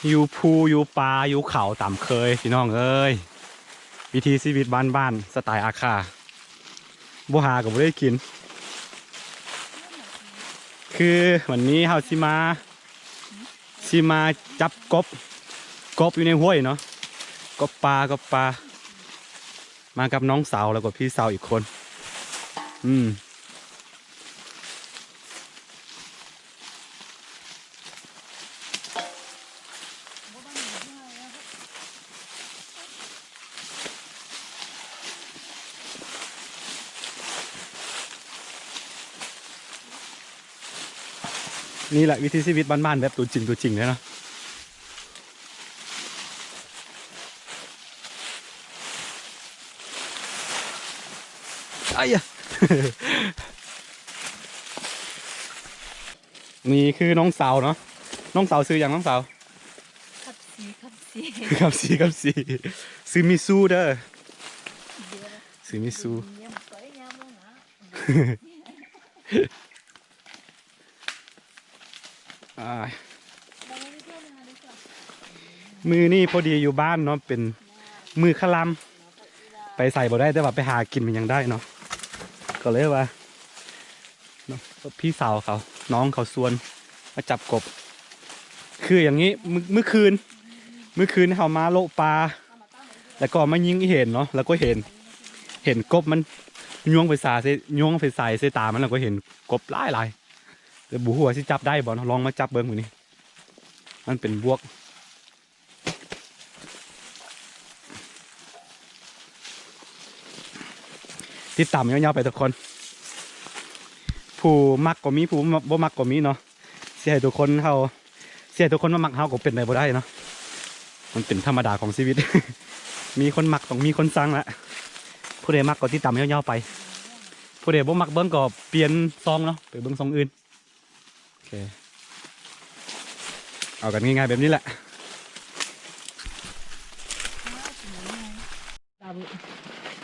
ຢູ່ພູ ຢູ່ປ່າ ຢູ່ເຂົາຕາມເຄີຍ ພີ່ນ້ອງເອີຍ. ວິຖີຊີວິດບ້ານໆ ສະໄຕອາຂ່າ ບໍ່ຫາກໍບໍ່ໄດ້ກິນ. ຄືວັນນີ້ເຮົາຊິມາ ຊິມາຈັບກົບ ກົບຢູ່ໃນຫ້ວຍເນາະ ກົບປ່າ ກົບປ່າ ມາກັບນ້ອງສາວ ແລ້ວກໍພີ່ສາວອີກຄົນ. ອືມ. ນີ້ແຫຼະວິຖີຊີວິດບ້ານໆ ແບບຕົວຈິງ ຕົວຈິງເລີຍເນາະ. ໄອ້ຍະ ນີ້ຄືນ້ອງສາວເນາະ. ນ້ອງສາວຊື່ຫຍັງນ້ອງສາວ? ຄຳສີ ຄຳສີ ຄຳສີ ຄຳສີ. ຊື່ມິຊູເດີ ຊື່ມິຊູ. ອ່າ ມື້ນີ້ພໍດີຢູ່ບ້ານເນາະ ເປັນມື້ຄະລຳ ໄປໃສບໍ່ໄດ້ ແຕ່ວ່າໄປຫາກິນມັນຍັງໄດ້ເນາະ. ກໍເລີຍວ່າ ເນາະ ພີ່ສາວເຂົາ ນ້ອງເຂົາຊວນມາຈັບກົບ. ຄືຢ່າງນີ້ ມື້ ມື້ຄືນ ມື້ຄືນເຮົາມາໂລະປ່າ ແລ້ວກໍມາຍິງອີເຫັນເນາະ ແລ້ວກໍເຫັນ ເຫັນກົບມັນຍ່ວງໄຟສາຍໃສ່ ຍ່ວງໄຟສາຍໃສ່ຕາມັນ ແລ້ວກໍເຫັນກົບຫຼາຍໆ ແຕ່ບໍ່ຮູ້ວ່າຊິຈັບໄດ້ບໍ່ເນາະ. ລອງມາຈັບເບິ່ງມື້ນີ້ ມັນເປັນບວກ. ຕິດຕາມຍາວໆໄປທຸກຄົນ ຜູ້ມັກກໍມີ ຜູ້ບໍ່ມັກກໍມີເນາະ. ຊິໃຫ້ທຸກຄົນເຮົາ ຊິໃຫ້ທຸກຄົນມາມັກເຮົາກໍເປັນໄດ້ບໍ່ໄດ້ເນາະ ມັນເປັນທຳມະດາຂອງຊີວິດ. ມີຄົນມັກຕ້ອງມີຄົນຊັງລະ. ຜູ້ໃດມັກກໍຕິດຕາມຍາວໆໄປ ຜູ້ໃດບໍ່ມັກເບິ່ງກໍປ່ຽນຊ່ອງເນາະ ໄປເບິ່ງຊ່ອງອື່ນ. ໂອເຄ ເອົາກັນງ່າຍໆແບບນີ້ແຫຼະ.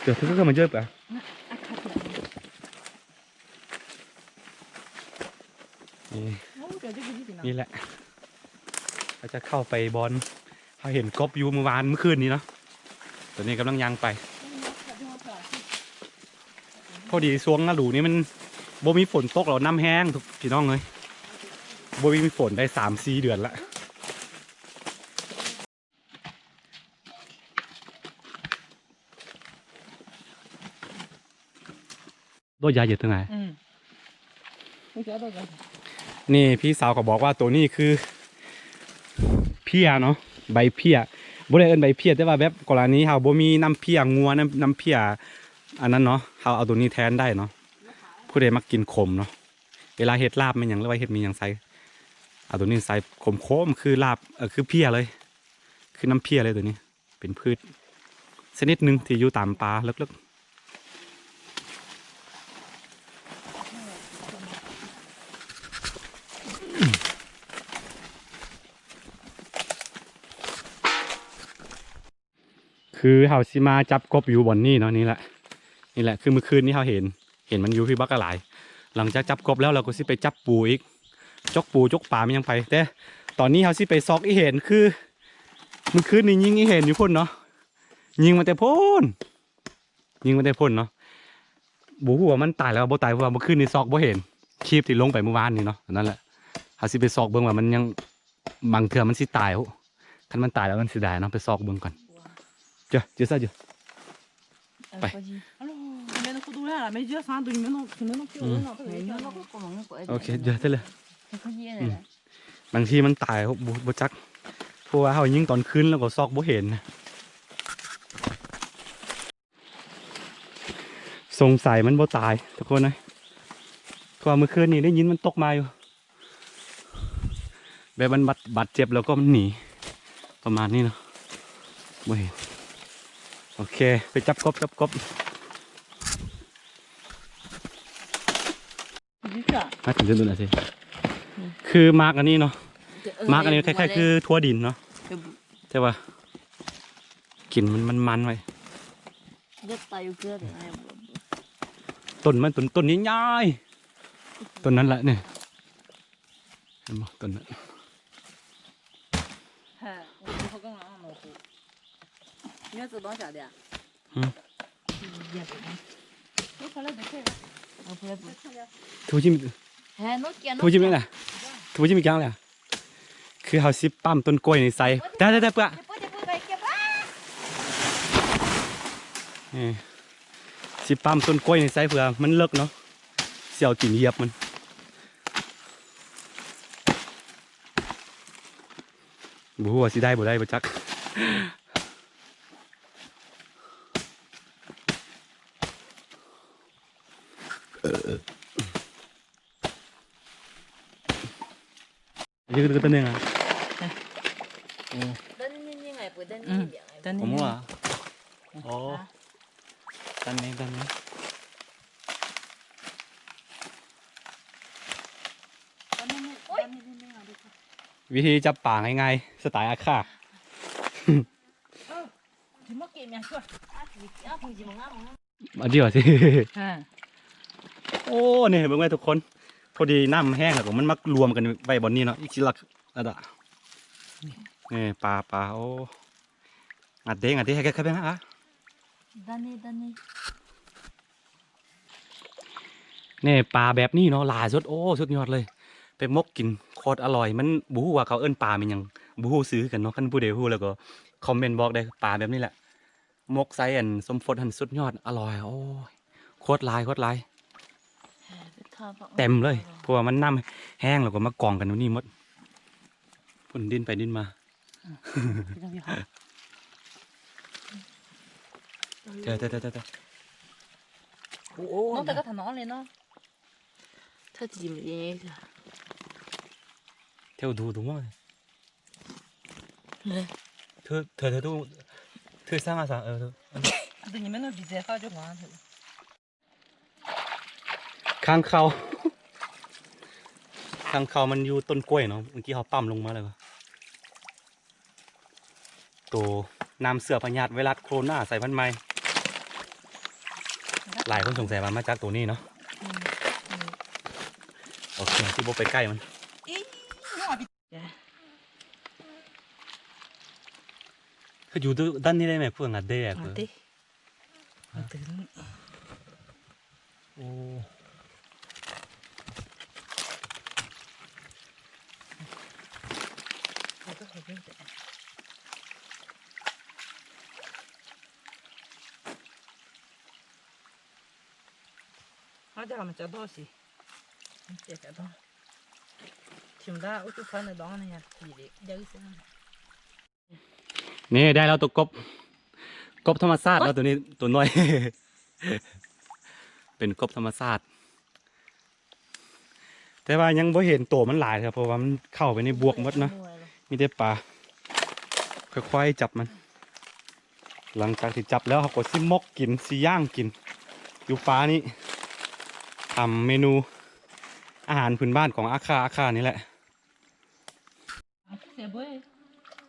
ເດີ ເດີ ມາເຈີກະ ນີ້ ນີ້ແຫຼະ ເຮົາຈະເຂົ້າໄປບ່ອນ ເຮົາເຫັນກົບຢູ່ມື້ວານ ມື້ຄືນນີ້ເນາະ. ຕອນນີ້ກຳລັງຍ່າງໄປ ພໍດີຊ່ວງລະດູນີ້ມັນບໍ່ມີຝົນຕົກ ແລ້ວນ້ຳແຫ້ງ ພີ່ນ້ອງເອີຍ ບໍ່ມີຝົນໄດ້ສາມສີ່ເດືອນລະ. ໂດດຢາເຢັນເຖິງໄຫນ? ອືມ ນີ້ພີ່ສາວກໍບອກວ່າໂຕນີ້ຄືເພ້ຍເນາະ ໃບເພ້ຍ ບໍ່ໄດ້ເອີ້ນໃບເພ້ຍ ແຕ່ວ່າແບບກໍລະນີເຮົາບໍ່ມີນ້ຳເພ້ຍງົວ ນ້ຳ ນ້ຳເພ້ຍອັນນັ້ນເນາະ ເຮົາເອົາໂຕນີ້ແທນໄດ້ເນາະ. ຜູ້ໃດມັກກິນຂົມເນາະ ເວລາເຮັດລາບແມ່ນຫຍັງ ຫຼືວ່າເຮັດມີຫຍັງໃສ່ ເອົາໂຕນີ້ໃສ່ຂົມໆ ຄືລາບ ເອີ ຄືເພ້ຍເລີຍ ຄືນ້ຳເພ້ຍເລີຍໂຕນີ້. ເປັນພືດຊະນິດໜຶ່ງທີ່ຢູ່ຕາມປ່າເລິກໆ. ຄືເຮົາຊິມາຈັບກົບຢູ່ບ່ອນນີ້ເນາະ ນີ້ແຫຼະ ນີ້ແຫຼະ ຄືມື້ຄືນນີ້ເຮົາເຫັນ ເຫັນມັນຢູ່ພີ້ບັກຫຼາຍ. ຫຼັງຈາກຈັບກົບແລ້ວ ເຮົາກໍຊິໄປຈັບປູອີກ ຈົກປູຈົກປາ ມີຫຍັງໄປ. ແຕ່ຕອນນີ້ເຮົາຊິໄປຊອກອີເຫັນ ຄືມື້ຄືນນີ້ຍິງອີເຫັນຢູ່ພຸ້ນເນາະ ຍິງມາແຕ່ພຸ້ນ ຍິງມາແຕ່ພຸ້ນເນາະ. ບໍ່ຮູ້ວ່າມັນຕາຍແລ້ວບໍ່ຕາຍ ເພາະວ່າມື້ຄືນນີ້ຊອກບໍ່ເຫັນ ຄລິບທີ່ລົງໄປມື້ວານນີ້ເນາະ. ອັນນັ້ນແຫຼະ ເຮົາຊິໄປຊອກເບິ່ງວ່າມັນຍັງ ບາງເທື່ອມັນຊິຕາຍ. ໂອ້ ຄັນມັນຕາຍແລ້ວມັນເສຍດາຍເນາະ ໄປຊອກເບິ່ງກ່ອນ. ເຈົ້າ ເຈົ້າຊະ ເຈົ້າ ໄປ. ໂອເຄ ເຈົ້າ ເຈົ້າເລີຍ. ອືມ ບາງທີມັນຕາຍ ບໍ່ ບໍ່ຈັກ ເພາະວ່າເຮົາຍິງຕອນຄືນແລ້ວກໍຊອກບໍ່ເຫັນ. ສົງໄສມັນບໍ່ຕາຍທຸກຄົນເອີຍ ເພາະວ່າມື້ຄືນນີ້ໄດ້ຍິນມັນຕົກມາຢູ່ ແບບມັນບາດ ບາດເຈັບແລ້ວກໍມັນໜີ ປະມານນີ້ເນາະ ບໍ່ເຫັນ. ໂອເຄ ໄປຈັບກົບ ຈັບກົບ. ມາເຖິງຈຸດນັ້ນແຫຼະຊິ ຄືໝາກອັນນີ້ເນາະ ໝາກອັນນີ້ຄ້າຍໆຄືຖົ່ວດິນເນາະ ແຕ່ວ່າກິ່ນມັນມັນໆໄວ້. ຕົ້ນມັນ ຕົ້ນ ຕົ້ນໃຫຍ່ໆ ຕົ້ນນັ້ນແຫຼະນີ້ ເຫັນບໍ່ ຕົ້ນນັ້ນ.嗯。土鸡，土鸡没了，土鸡没讲了。 ຄືເຮົາຊິປ້ຳຕົ້ນກ້ວຍນີ້ໃສ່ ໄດ້ໆໆ ເພື່ອ ເອີ ຊິປ້ຳຕົ້ນກ້ວຍນີ້ໃສ່ ເພື່ອມັນເລິກເນາະ ຊິເອົາຕີນຢຽບມັນ ບໍ່ຮູ້ວ່າຊິໄດ້ບໍ່ໄດ້ບໍ່ຈັກ. 这个这个等等啊。哦。等你你你哎不等你嗯，你等你。我们啊。哦。等你等你。วิธีจับปลาง่ายๆ สไตล์อาค่า. ເອີ ຊິມາເກັບຫຍັງຊວຍ ອາ ຊິເອົາຜົງຊິມາງາມ ອັນດຽວຊິ ອ່າ ໂອ້ ນີ້ເບິ່ງໄວ້ທຸກຄົນ ພໍດີນ້ຳແຫ້ງແລ້ວກໍມັນມາລວມກັນໄວ້ບ່ອນນີ້ເນາະ ອີກຊິລັກລະດະ ນີ້ປາ ປາ ໂອ້ ງັດເດ້ ງັດເດ້ ໃຫ້ແກະ ແກະ ແກະ ອ່ະ ດ້ານນີ້ ດ້ານນີ້ ນີ້ປາແບບນີ້ເນາະ ຫຼາຍສຸດ ໂອ້ ສຸດຍອດເລີຍ ໄປໝົກກິນໂຄດອະລ່ອຍ ມັນບໍ່ຮູ້ວ່າເຂົາເອີ້ນປາແມ່ນຫຍັງ ບໍ່ຮູ້ຊື່ຄືກັນເນາະ ຄັນຜູ້ໃດຮູ້ແລ້ວກໍຄອມເມັນບອກເດີ້ ປາແບບນີ້ແຫຼະ ໝົກໃສ່ອັນສົ້ມຟົດຫັ້ນສຸດຍອດ ອະລ່ອຍ ໂອ້ຍ ໂຄດຫຼາຍ ໂຄດຫຼາຍ ເຕັມເລີຍ ເພາະວ່າມັນນ້ຳແຫ້ງແລ້ວກໍມາກອງກັນຢູ່ນີ້ໝົດ ພຸ້ນດີ້ນໄປດີ້ນມາ ເອີ ເອີ ເອີ ໂອ້ ນ້ອງແຕ່ກໍຖະໜອນເລີຍເນາະ ເທາະຈິມເອງ ເທວດູດູມາ ເທວ ເທວ ເທວ ເທວ ເທວ ສ້າງອາສາ ເອີ ເທວ ອັນນີ້ ອັນນີ້ມັນດີເຈເຂົ້າຈຸກວ່າ ຄ້າງຄາວ ຄ້າງຄາວມັນຢູ່ຕົ້ນກ້ວຍເນາະ ເມື່ອກີ້ເຮົາປ້ຳລົງມາແລ້ວ ໂຕນ້ຳເຊື້ອພະຍາດໄວຣັສໂຄໂຣນາສາຍພັນໃໝ່ ຫຼາຍຄົນສົງໄສວ່າມາຈາກໂຕນີ້ເນາະ ອືມ ອືມ ໂອເຄ ຊິບໍ່ໄປໃກ້ມັນ ເຮັດຢູ່ດ້ານນີ້ໄດ້ແມ່ ພວກງາເດະ ງາເດະ ໂອ້ ນີ້ໄດ້ແລ້ວຕົວກົບ ກົບທຳມະຊາດເນາະ ໂອ້ຍ ຕົວນີ້ຕົວນ້ອຍ ເປັນກົບທຳມະຊາດ ແຕ່ວ່າຍັງບໍ່ເຫັນໂຕມັນຫຼາຍເທື່ອ ເພາະວ່າມັນເຂົ້າໄປໃນບວກໝົດເນາະ ມີແຕ່ປາ ຄ່ອຍໆຈັບມັນ ຫຼັງຈາກທີ່ຈັບແລ້ວ ເຮົາກໍຊິໝົກກິນ ຊິຍ່າງກິນ ຢູ່ປ່ານີ້ ທຳເມນູອາຫານພື້ນບ້ານຂອງອາຄາ ອາຄານີ້ແຫຼະ.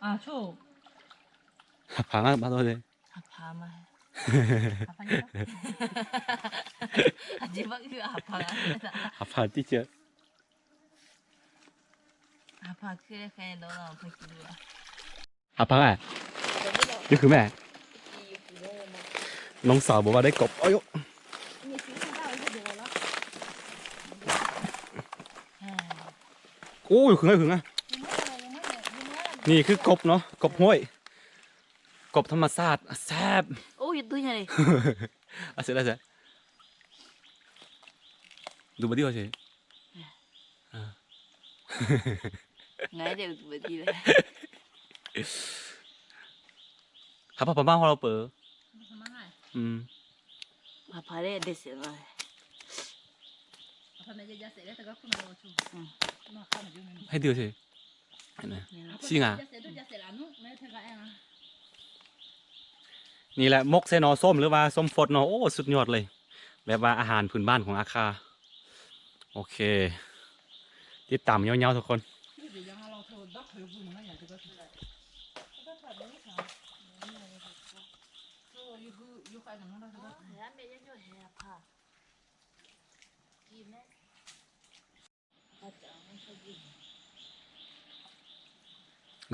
ອາໂຊ ຫາຜາມາ ມາໂຕເດ ຫາຜາມາ ຫາຜາ ອາຈິບັກຄືຫາຜາ ຫາຜາຕິເຈີ ຫາຜາຄືໄດ້ແຄ່ດອກເນາະ ເພິ່ນກິນຢູ່ ຫາຜັກ ອ່ະ ນີ້ຄືແມ່ ນ້ອງສາວບອກວ່າໄດ້ກົບ ໂອ້ຍ ໂອ້ຍ ຂຶ້ນ ຂຶ້ນ ອ່ະ ນີ້ຄືກົບເນາະ ກົບຫ້ວຍ ກົບທຳມະຊາດ ແຊບ ໂອ້ຍ ຕົວໃຫຍ່ ອາເສດ ອາເສດ ດູບາດີ ອາເສດ ອ່າ ງ່າຍເດ ບໍ່ດີເລີຍ ຫາປາປາມາຮອລເປີ ອືມ ປາປາເດເດເສລາ ອືມ ໃຫ້ເດືອເສ ຊິງາ ນີ້ແຫຼະ ໝົກໃສ່ໜໍ່ສົ້ມ ຫຼືວ່າສົ້ມຟົດເນາະ ໂອ້ ສຸດຍອດເລີຍ ແບບວ່າອາຫານພື້ນບ້ານຂອງອາຄາ ໂອເຄ ຕິດຕາມຍາວໆທຸກຄົນ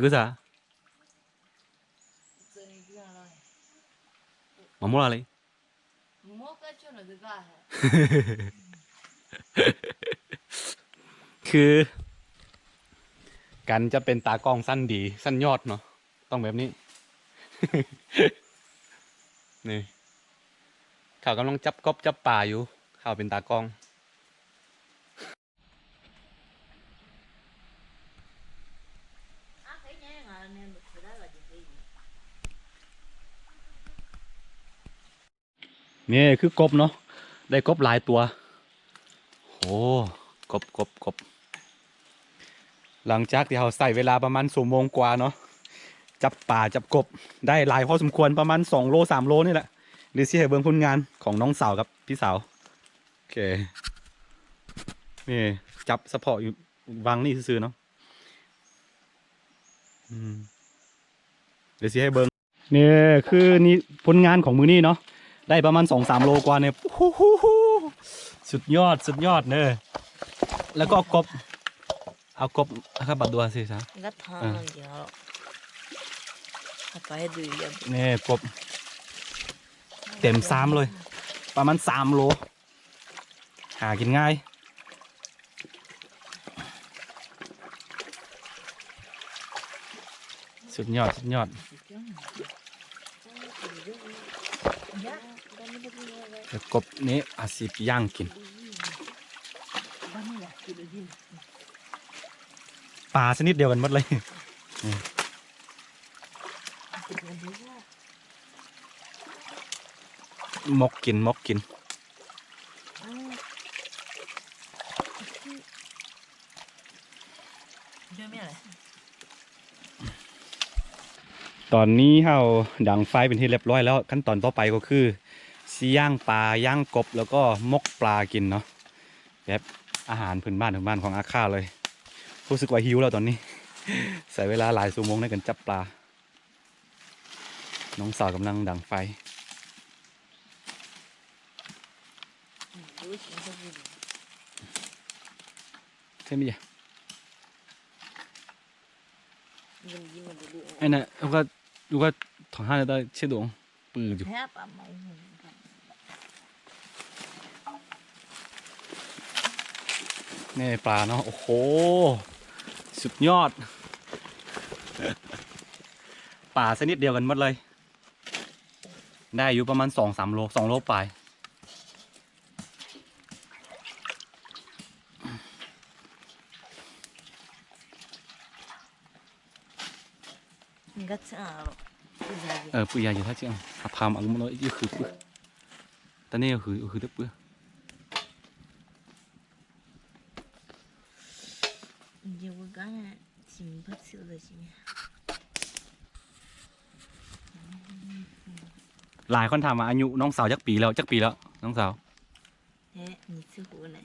ຄືສາ ອາໂມລາເລີຍ ໂມກະໂຈນະເດບາ ຄື ການຈະເປັນຕາກ້ອງຊັ້ນດີ ຊັ້ນຍອດເນາະ ຕ້ອງແບບນີ້ ນີ້ ເຂົາກຳລັງຈັບກົບຈັບປາຢູ່ ເຂົາເປັນຕາກ້ອງ. ນີ້ຄືກົບເນາະ ໄດ້ກົບຫຼາຍຕົວ. ໂອ້ ກົບ ກົບ ກົບ. ຫຼັງຈາກທີ່ເຮົາໃຊ້ເວລາປະມານຊົ່ວໂມງກວ່າເນາະ ຈັບປາຈັບກົບ ໄດ້ຫຼາຍພໍສົມຄວນ ປະມານສອງໂລ ສາມໂລນີ້ແຫຼະ. ດຽວຊິໃຫ້ເບິ່ງຜົນງານຂອງນ້ອງສາວກັບພີ່ສາວ. ໂອເຄ ນີ້ຈັບສະເພາະຢູ່ວັງນີ້ຊື່ໆເນາະ. ອືມ ດຽວຊິໃຫ້ເບິ່ງ. ນີ້ຄືນີ້ຜົນງານຂອງມື້ນີ້ເນາະ ໄດ້ປະມານສອງສາມໂລກວ່ານີ້. ໂອ້ໂຫ ສຸດຍອດ ສຸດຍອດເດີ. ແລ້ວກໍກົບ ເອົາກົບ ອາຄາບັດ ດູຊິຊະ ນີ້ກົບເຕັມຊາມເລີຍ ປະມານສາມໂລ. ຫາກິນງ່າຍ ສຸດຍອດ ສຸດຍອດ. ແລ້ວກົບນີ້ອາດຊິໄປຍ່າງກິນ ປາຊະນິດດຽວກັນໝົດເລີຍ. ໝົກກິນ ໝົກກິນ. ຕອນນີ້ເຮົາດັງໄຟເປັນທີ່ຮຽບຮ້ອຍແລ້ວ ຂັ້ນຕອນຕໍ່ໄປກໍຄືຊິຍ່າງປາ ຍ່າງກົບ ແລ້ວກໍໝົກປາກິນເນາະ ແບບອາຫານພື້ນບ້ານ ພື້ນບ້ານຂອງອາຄາເລີຍ. ຮູ້ສຶກວ່າຫິວແລ້ວຕອນນີ້ ໃຊ້ເວລາຫຼາຍຊົ່ວໂມງໃນການຈັບປາ. ນ້ອງສາວກຳລັງດັງໄຟ. ໃຊ່ໄໝ? ອັນນັ້ນ ເຮົາກໍ ເຮົາກໍຖອນຫ້ານໄດ້ເຊໂດງ ປືຢູ່. ແນ່ປາເນາະ ໂອ້ໂຫ ສຸດຍອດ ປາຊະນິດດຽວກັນໝົດເລີຍ ໄດ້ຢູ່ປະມານສອງສາມໂລ ສອງໂລປາຍ. ເອີ ປຸຍາເຢັນ ຖ້າຊິເອົາ ພາມເອົາມັນ ຢູ່ຄືປຶ ຕອນນີ້ຄື ຄືແຕ່ປຶ ຫຼາຍຄົນຖາມວ່າອາຍຸນ້ອງສາວຈັກປີແລ້ວ ຈັກປີແລ້ວນ້ອງສາວ? ເອະ ມີຊື່ຮູ້ແຫຼະ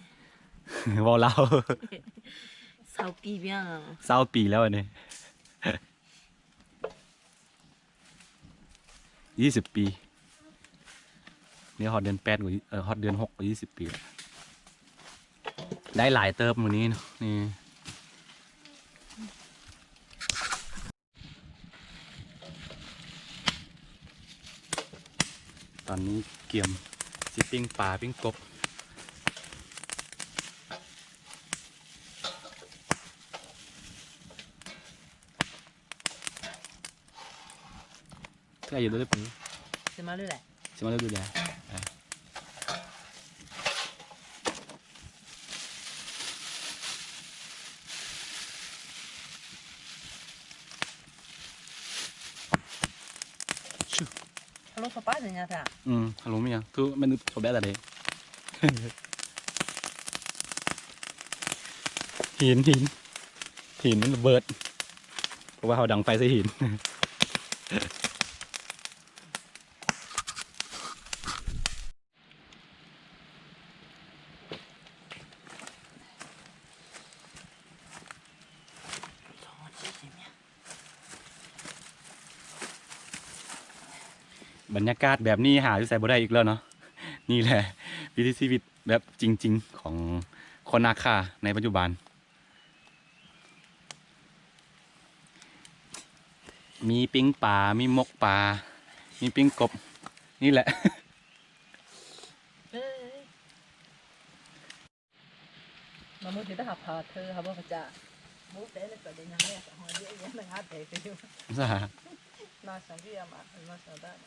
ເວົ້າລາວ ຊາວປີແລ້ວ ຊາວປີແລ້ວອັນນີ້ ຍີ່ສິບປີ ນີ້ຮອດເດືອນແປດກໍ ເອີ ຮອດເດືອນຫົກກໍຍີ່ສິບປີ ໄດ້ຫຼາຍເຕີບມື້ນີ້ເນາະ ນີ້. ຕອນນີ້ກຽມຊິປີ້ງປາປີ້ງກົບ ເທື່ອຢູ່ເດີ ເດີ ເດີ ຊິມາເລີຍແຫຼະ ຊິມາເລີຍແຫຼະ. ຮາໂລ ຊອບປາ ເປັນຫຍັງແທ້? ອືມ ຮາໂລ ມີຫຍັງ? ຄືແມ່ນຊອບແບດລະເດ. ຫີນ ຫີນ ຫີນມັນລະເບີດ ເພາະວ່າເຮົາດັງໄຟໃສ່ຫີນ. ບັນຍາກາດແບບນີ້ຫາຢູ່ໃສບໍ່ໄດ້ອີກແລ້ວເນາະ. ນີ້ແຫຼະວິຖີຊີວິດແບບຈິງໆຂອງຄົນອາຂ່າໃນປັດຈຸບັນ. ມີປີ້ງປາ ມີໝົກປາ ມີປີ້ງກົບ ນີ້ແຫຼະ. ມາມື້ທີ່ໄດ້ຫາພາເທີຫາບໍ່ພະຈາ ບໍ່ແຕ່ລະກໍໄດ້ຍັງແລກຫອດເດຍຍັງງາແຕກຢູ່ ມາສັງເກດມາ ມາສັງເກດ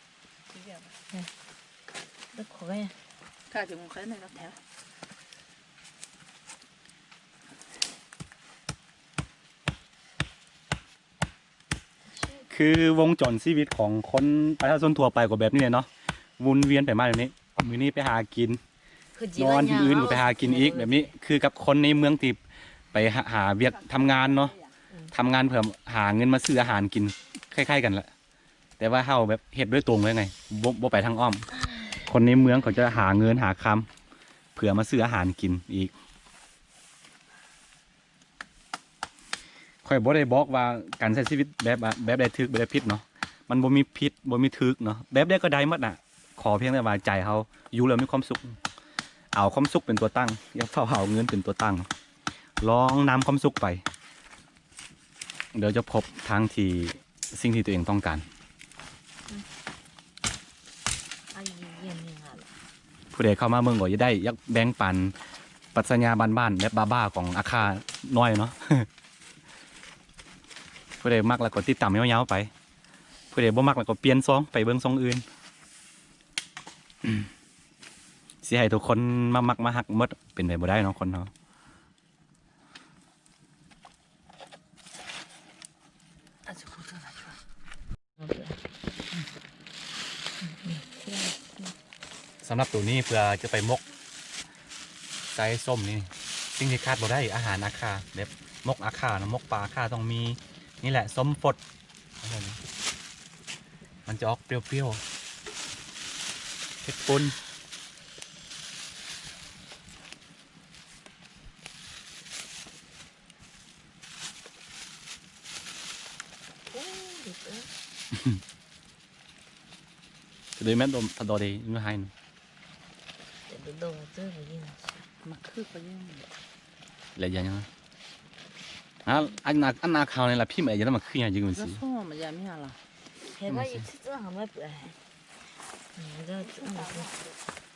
ເອີ ເອີ ເອີ ຂ້າຈະມຸງໄຄໃນລັບແຖວ. ຄືວົງຈອນຊີວິດຂອງຄົນປະຊາຊົນທົ່ວໄປກໍແບບນີ້ແຫຼະເນາະ ວົນວຽນໄປມາແບບນີ້ ມື້ນີ້ໄປຫາກິນ ນອນ ມື້ອື່ນກໍໄປຫາກິນອີກ ແບບນີ້ ຄືກັບຄົນໃນເມືອງທີ່ໄປຫາ ຫາວຽກທຳງານເນາະ ອືມ ທຳງານເພື່ອຫາເງິນມາຊື້ອາຫານກິນ ຄ້າຍໆກັນແຫຼະ ແຕ່ວ່າເຮົາແບບເຮັດໂດຍຕົງເລີຍໄງ ບໍ່ ບໍ່ໄປທາງອ້ອມ. ຄົນໃນເມືອງເຂົາຈະຫາເງິນຫາຄຳ ເພື່ອມາຊື້ອາຫານກິນອີກ. ຂ້ອຍບໍ່ໄດ້ບອກວ່າການໃຊ້ຊີວິດແບບ ແບບໃດຖືກ ແບບໃດຜິດເນາະ ມັນບໍ່ມີຜິດ ບໍ່ມີຖືກເນາະ ແບບໃດກໍໄດ້ໝົດນະ ຂໍພຽງແຕ່ວ່າໃຈເຮົາຢູ່ແລ້ວມີຄວາມສຸກ ເອົາຄວາມສຸກເປັນຕົວຕັ້ງ ຢ່າເຝົ້າເອົາເງິນເປັນຕົວຕັ້ງ ລອງນຳຄວາມສຸກໄປ ດຽວຈະພົບທາງທີ່ ສິ່ງທີ່ຕົວເອງຕ້ອງການ. ອືມ ຜູ້ໃດເຂົ້າມາເບິ່ງກໍຢາກໄດ້ ຢາກແບ່ງປັນປັດຊະຍາບ້ານໆ ແບບບ້າໆ ຂອງອາຄານ້ອຍເນາະ. ຜູ້ໃດມັກແລ້ວກໍຕິດຕາມຍາວໆໄປ ຜູ້ໃດບໍ່ມັກແລ້ວກໍປ່ຽນຊ່ອງ ໄປເບິ່ງຊ່ອງອື່ນ. ຊິໃຫ້ທຸກຄົນມາມັກມາຮັກໝົດ ເປັນໄປບໍ່ໄດ້ເນາະ ຄົນເຮົາ. ສຳລັບໂຕນີ້ເພື່ອຈະໄປໝົກໃສ່ສົ້ມນີ້ ສິ່ງທີ່ຂາດບໍ່ໄດ້ ອາຫານອາຄາ ແບບໝົກອາຄາເນາະ ໝົກປາອາຄາຕ້ອງມີ ນີ້ແຫຼະ ສົ້ມຟົດ ມັນຈະອອກປ່ຽວໆ ເຜັດປົນ. ໂອ້ ເດັດເອີຍ ຈະໄດ້ແມ່ນດົມ ຖ້າດອກເດ ຢູ່ໃຫ້ນະ ຈະດົມເຈີມາຍິງ ມັນຄືກໍຍັງ ແລະຢ່າງ ອາ ອັນໜ້າ ອັນໜ້າຂາວນີ້ລະ ພິມໄອ້ຢາລະ ມັນຄືຫຍັງຈັ່ງຊີ້ ແລ້ວຊອມມັນຢາມີຫຍັງລະ ເຫັນວ່າຢູ່ທີ່ເຈົ້າຫາມາເປີດ ອືມ ເຈົ້າ ເຈົ້າ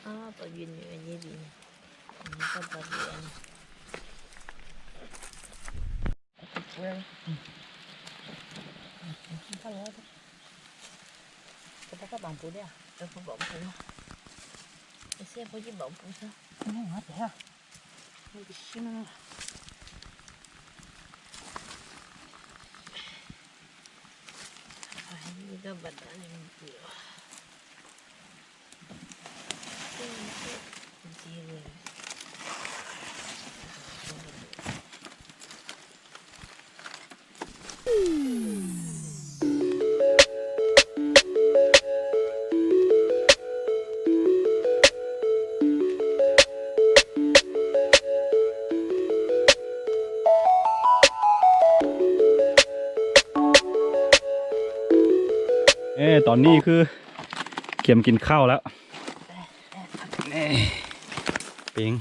ອ້າວ ປາເຢັນຢູ່ອັນນີ້ດີ ອັນນີ້ກໍປາເຢັນ ເອີ ກິນເຂົ້າແລ້ວ ກໍບໍ່ກັບບາງປູເດ ເອີ ບໍ່ບາງປູ ໄປເຊຍ ບໍ່ກິນບາງປູຊະ ອືມ ຫາແຕ່ ເອີ ຕອນນີ້ຄືກຽມກິນເຂົ້າແລ້ວ ເປັງ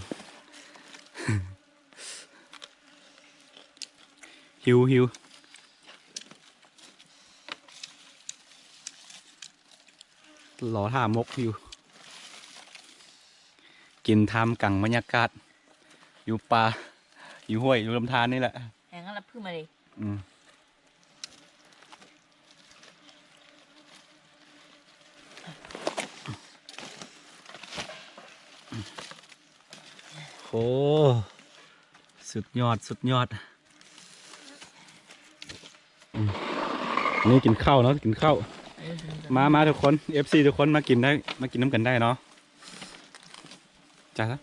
ຫິວ ຫິວ. ລໍຖ້າໝົກຢູ່ ກິນທ່າມກາງບັນຍາກາດ ຢູ່ປ່າ ຢູ່ຫ້ວຍ ຢູ່ລຳທານນີ້ແຫຼະ ແຮງລະພຶມາເດ ອືມ ໂອ້ ສຸດຍອດ ສຸດຍອດ. ອືມ ນີ້ກິນເຂົ້າເນາະ ກິນເຂົ້າ ເອີ ມາ ມາທຸກຄົນ ເອັຟຊີ ທຸກຄົນ ມາກິນໄດ້ ມາກິນນຳກັນໄດ້ເນາະ ຈ້າ ແຊບ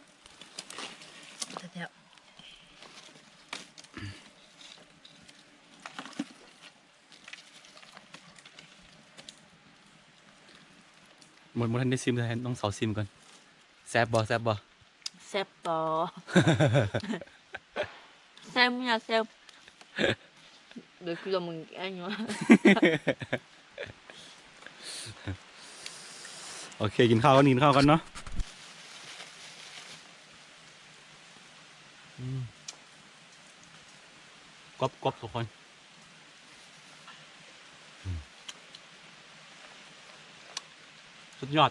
ໝົດ ບໍ່ທັນໄດ້ຊິມເທື່ອ ໃຫ້ນ້ອງສາວຊິມກ່ອນ ແຊບບໍ່ ແຊບບໍ່? ແຊບຕໍ່ ແຊບ ເມື່ອແຊບ ດຽວຄືລະມຶງແອຍ ໂອເຄ ກິນເຂົ້າກ່ອນ ກິນເຂົ້າກ່ອນເນາະ ອືມ ກົບໆ ທຸກຄົນ ອືມ ສຸດຍອດ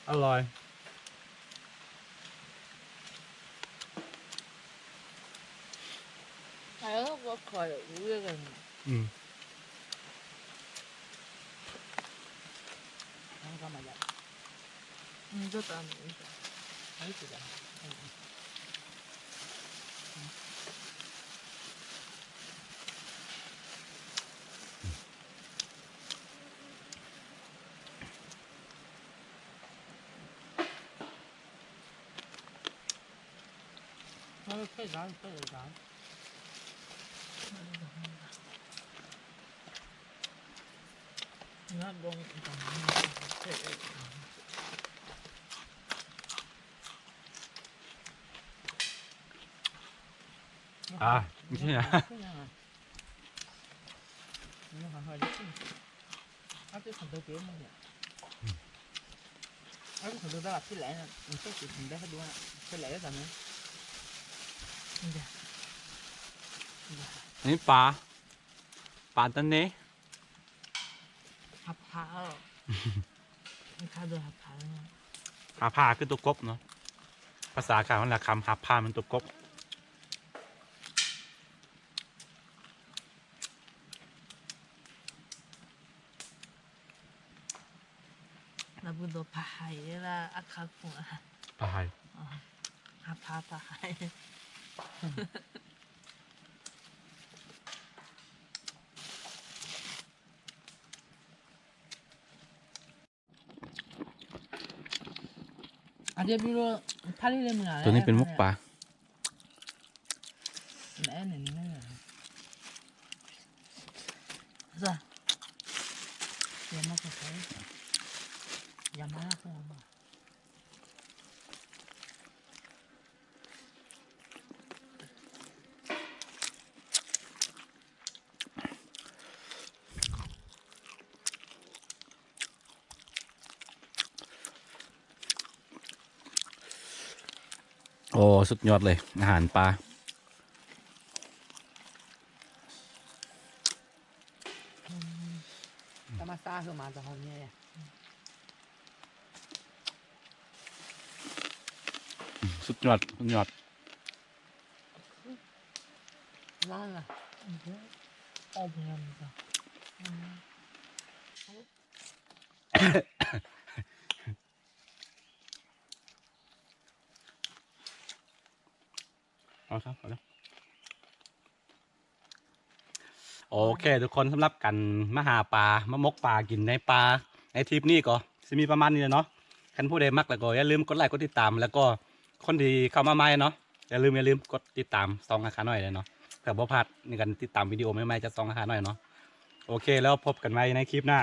ອະລ່ອຍ. ໃຜກໍຂ້ອຍເລື່ອງ ອືມ ມັນກໍມາຢາກ ອືມ ກໍຕາມນີ້ ອັນນີ້ຄືກັນ ອືມ. ອາ ນີ້ນະ ອັນນີ້ປາ ປາຕະເນ ຫາບຜາ ມັນຄາໂດຍຫາບຜາ ຫາບຜາຄືຕົວກົບເນາະ ພາສາຂາວຫັ້ນລະ ຄຳຫາບຜາແມ່ນຕົວກົບ. ລະບຸໂດພາໄຮລະອາຄາຄຸງ ພາໄຮ ອາ ຫາບຜາພາໄຮ. ໂຕນີ້ເປັນໝົກປາ ໂອ້ ສຸດຍອດເລີຍ ອາຫານປາ ທຳມະຊາດຄືມາຈາກເຮົານີ້ ສຸດຍອດ ສຸດຍອດ. ໂອເຄທຸກຄົນ ສຳລັບການມາຫາປາ ມາໝົກປາກິນໃນປ່າ ໃນທຣິບນີ້ກໍຊິມີປະມານນີ້ແຫຼະເນາະ. ຄັນຜູ້ໃດມັກແລ້ວກໍຢ່າລືມກົດໄລກົດຕິດຕາມ ແລ້ວກໍຄົນທີ່ເຂົ້າມາໃໝ່ເນາະ ຢ່າລືມ ຢ່າລືມກົດຕິດຕາມຊ່ອງອາຄານ້ອຍເນາະ ເພື່ອບໍ່ພາດໃນການຕິດຕາມວິດີໂອໃໝ່ໆຈາກຊ່ອງອາຄານ້ອຍເນາະ. ໂອເຄ ແລ້ວພົບກັນໃໝ່ໃນຄລິບໜ້າ.